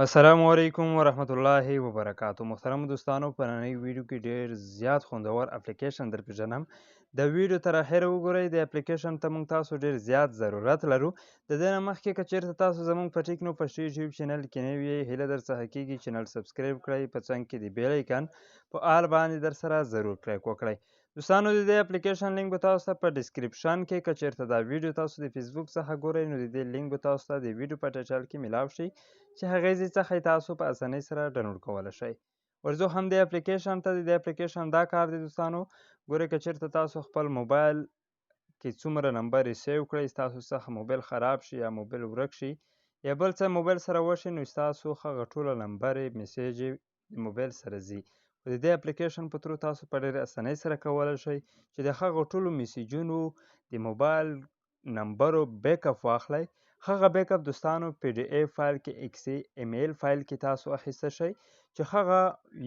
السلام علیکم ورحمت الله وبرکاتو. محترم دوستانو، په ننۍ ویډیو کې ډیر زیات خوندور اپلیکیشن در پیژنم. د ویډیو تر اخره وګورئ. د اپلیکیشن ته موږ تاسو ډیر زیات ضرورت لرو. د دې نه مخکې که چیرته تاسو زموږ په ټیکنو پښتو یوټیوب چینل کې نوي یئ، هیله درڅخه کیږي چینل subscribe کړئ، په څنګ کې د bell icon په all باندې در سره ضرور کلیک وکړئ. دوستانو، د دې اپلیکیشن لینک به تاسو ته په description کې، که چیرته دا ویډیو تاسو د فیسبوک څخه ګورئ نو د دې لینک به تاسو ته د ویډیو په title کې میلاو شي چې هغې ځای څخه یې تاسو په اسانۍ سره ډاونلوډ کولی شئ. ورځو هم دې اپلیکیشن ته. د دې اپلیکیشن دا کار دی دوستانو، ګورئ که چیرته تاسو خپل موبایل کې څومره نمبر یې save کړئ، ستاسو څخه موبایل خراب شي یا موبایل ورک شي یا بل څه موبایل سره وشي، نو ستاسو هغه ټوله نمبر یې message یې د موبایل سره ځي. خو د دې اپلیکیشن په through تاسو په ډېرې اسانۍ سره کولی شئ چې د هغو ټولو میسجونو د موبایل نمبرو backup واخلئ. هغه backup دوستانو PDF فایل کې، XML فایل کې تاسو اخیستی شئ چې هغه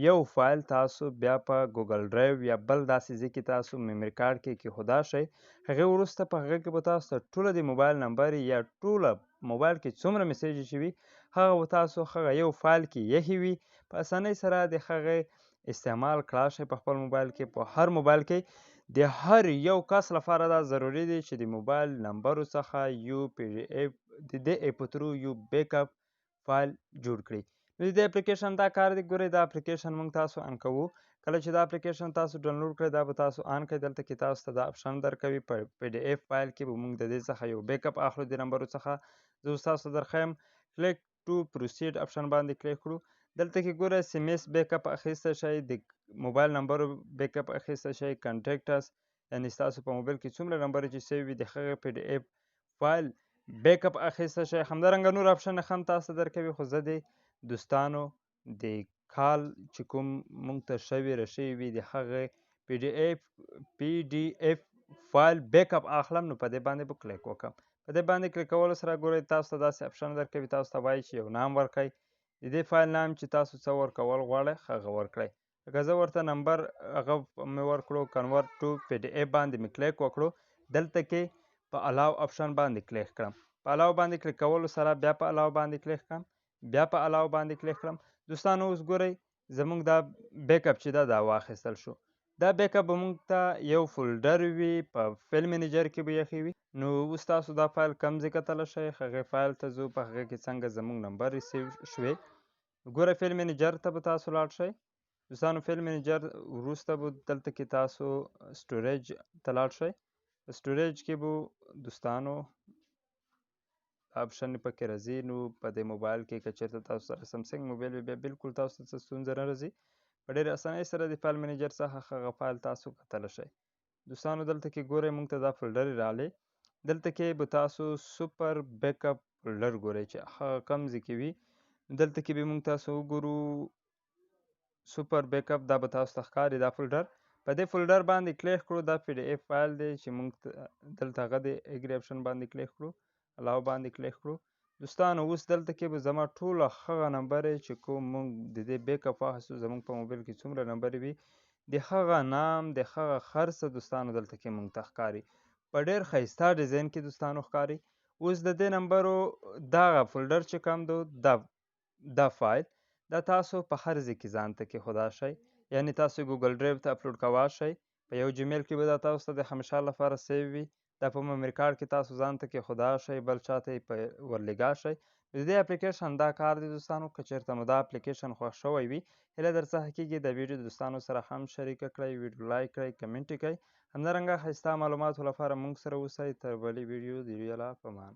یو فایل تاسو بیا په ګوګل ډرایو یا بل داسې ځای کې تاسو memory card کې کېښودا شئ. هغې وروسته په هغه کې به تاسو ته ټوله د موبایل نمبر یا ټوله موبایل کې څومره message چې وي هغه به تاسو هغه یو فایل کې یخې وي، په اسانۍ سره د هغې استعمال کړای شئ په خپل موبایل کې. په هر موبایل کې د هر یو کس لپاره دا ضروري دی چې د موبایل نمبرو څخه یو PDF د دې app په through یو backup فایل جوړ کړي. نو د دې اپلیکیشن دا کار دی. ګورئ دا اپلیکیشن موږ تاسو on کوو. کله چې دا اپلیکیشن تاسو ډاونلوډ کړئ دا به تاسو on کړئ. دلته کې تاسو ته دا option درکوي، په PDF فایل کې به موږ د دې څخه یو backup اخلو د نمبرو څخه. زه اوس تاسو ته درښیم. Click to proceed option باندې کلیک کړو. دلته کې ګوره SMS backup اخیستی شئ، د موبایل نمبرو backup اخیستی شئ، contacts یعنی ستاسو په موبایل کې څومره نمبر چې save وي د هغې PDF فایل backup اخیستی شئ. همدارنګه نور option هم تاسو ته درکوي. خو زه د دوستانو د call چې کوم موږ ته شوي راشوي وي د هغې PDF فایل backup اخلم، نو په دې باندې به کلیک وکړم. په دې باندې کلیک کولو سره ګورئ تاسو ته داسې option درکوي. تاسو ته وایي چې یو نام ورکړئ، د دې فایل نام چې تاسو څه ورکول غواړئ هغه ورکړئ. لکه زه ورته نمبر هغه مې ورکړو، convert to PDF باندې مې کلیک وکړو. دلته کې په allow option باندې کلیک کړم. په allow باندې کلیک کولو سره بیا په allow باندې کلیک کړم، بیا په allow باندې کلیک کړم. دوستانو اوس ګورئ زموږ دا backup چې ده دا واخیستل شو. دا backup به موږ ته یو folder وي، په file manager کې به یخې وي. نو اوس تاسو دا فایل کم ځای کتلی شئ، هغې فایل ته ځو، په هغې کې څنګه زموږ نمبر receive شوې. ګوره file manager ته به تاسو لاړ شئ. دوستانو file manager وروسته به دلته کې تاسو storage ته لاړ شئ. storage کې به دوستانو option پکې راځي. نو په دې موبایل کې که چېرته تاسو سره سامسنګ موبایل وي بیا بالکل تاسو ته څه ستونزه نه راځي. په ډېرې اسانۍ سره د file manager څخه هغه فایل تاسو کتلی شئ. دوستانو دلته کې ګورئ موږ ته دا folder راغلی. دلته کې به تاسو super backup folder ګورئ چې هغه کوم ځای کې وي. دلته کې به موږ تاسو وګورو super backup، دا به تاسو ته ښکاري دا folder. په دې folder باندې کلیک کړو. دا PDF فایل دی چې موږ دلته هغه د agree option باندې کلیک کړو، allow باندې کلیک کړو. دوستانو اوس دلته کې به زما ټوله هغه نمبر چې کوم موږ د دې backup واخیستو، زموږ په موبایل کې څومره نمبر وي د هغه نام د هغه هر څه دوستانو دلته کې موږ ته ښکاري په ډېر ښایسته ډیزاین کې دوستانو ښکاري. اوس د دې نمبرو دغه folder چې کوم دی دا فایل دا تاسو په هر ځای کې ځان ته کېښودا شئ، یعنی تاسو ګوګل ډرایو ته اپلوډ کوا شئ. په یو جیمیل کې به دا تاسو ته د همیشه لپاره save وي. دا په memory card کې تاسو ځان ته کېښودا شئ، بل چاته یې په ورلېږا شئ. د دې اپلیکیشن دا کار دی دوستانو. که چېرته مو دا اپلیکیشن خوښ شوی وي هیله درڅخه کېږي د ویډیو دوستانو سره هم شریکه کړئ، ویډیو like کړئ، comment یې کړئ. همدارنګه ښایسته معلوماتو لپاره موږ سره اوسئ. تر بلې ویډیو د الله په امان.